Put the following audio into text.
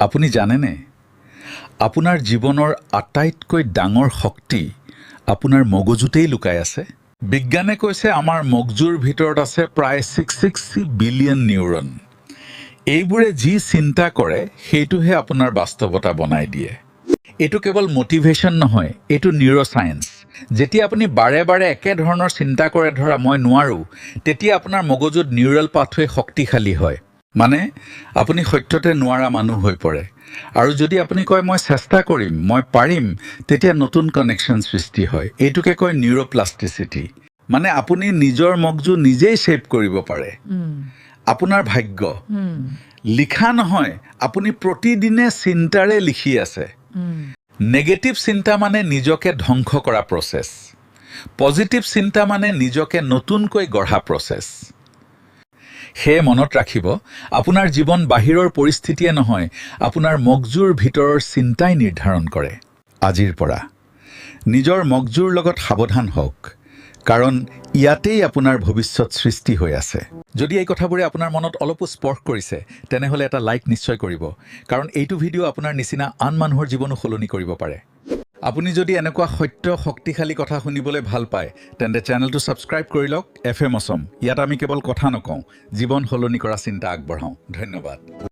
আপুনি জানেনে, আপোনাৰ জীৱনৰ আটাইতকৈ ডাঙৰ শক্তি আপোনাৰ মগজুতেই লুকাই আছে? বিজ্ঞানে কৈছে, আমাৰ মগজুৰ ভিতৰত আছে প্ৰায় 660 বিলিয়ন নিউৰন। এইবোৰে যি চিন্তা কৰে, সেইটোহে আপোনাৰ বাস্তৱতা বনাই দিয়ে। এইটো কেৱল মটিভেশ্যন নহয়, এইটো নিউৰ'চায়েন্স। যেতিয়া আপুনি বাৰে বাৰে একেধৰণৰ চিন্তা কৰে, ধৰা "মই নোৱাৰোঁ", তেতিয়া আপোনাৰ মগজুত নিউৰেল পাথৱে শক্তিশালী হয়। মানে আপুনি সত্যতে নোৱাৰা মানুহ হৈ পৰে। আৰু যদি আপুনি কয়, "মই চেষ্টা কৰিম, মই পাৰিম", তেতিয়া নতুন কানেকশ্যন সৃষ্টি হয়। এইটোকে কয় নিউৰ'প্লাষ্টিচিটি। মানে আপুনি নিজৰ মগজু নিজেই শ্বেপ কৰিব পাৰে। আপোনাৰ ভাগ্য লিখা নহয়, আপুনি প্ৰতিদিনে চিন্তাৰে লিখি আছে। নেগেটিভ চিন্তা মানে নিজকে ধ্বংস কৰা প্ৰচেছ। পজিটিভ চিন্তা মানে নিজকে নতুনকৈ গঢ়া প্ৰচেছ। সেয়ে মনত ৰাখিব, আপোনাৰ জীৱন বাহিৰৰ পৰিস্থিতিয়ে নহয়, আপোনাৰ মগজুৰ ভিতৰৰ চিন্তাই নিৰ্ধাৰণ কৰে। আজিৰ পৰা নিজৰ মগজুৰ লগত সাৱধান হওক, কাৰণ ইয়াতেই আপোনাৰ ভৱিষ্যত সৃষ্টি হৈ আছে। যদি এই কথাবোৰে আপোনাৰ মনত অলপো স্পৰ্শ কৰিছে, তেনেহ'লে এটা লাইক নিশ্চয় কৰিব, কাৰণ এইটো ভিডিঅ' আপোনাৰ নিচিনা আন মানুহৰ জীৱনো সলনি কৰিব পাৰে। আপুনি যদি এনেকুৱা সত্য, শক্তিশালী কথা শুনিবলৈ ভাল পায়, তেন্তে চেনেলটো ছাবস্ক্ৰাইব কৰি লওক। এফএম অছম, ইয়াত আমি কেৱল কথা নকওঁ, জীৱন সলনি কৰা চিন্তা আগবঢ়াওঁ। ধন্যবাদ।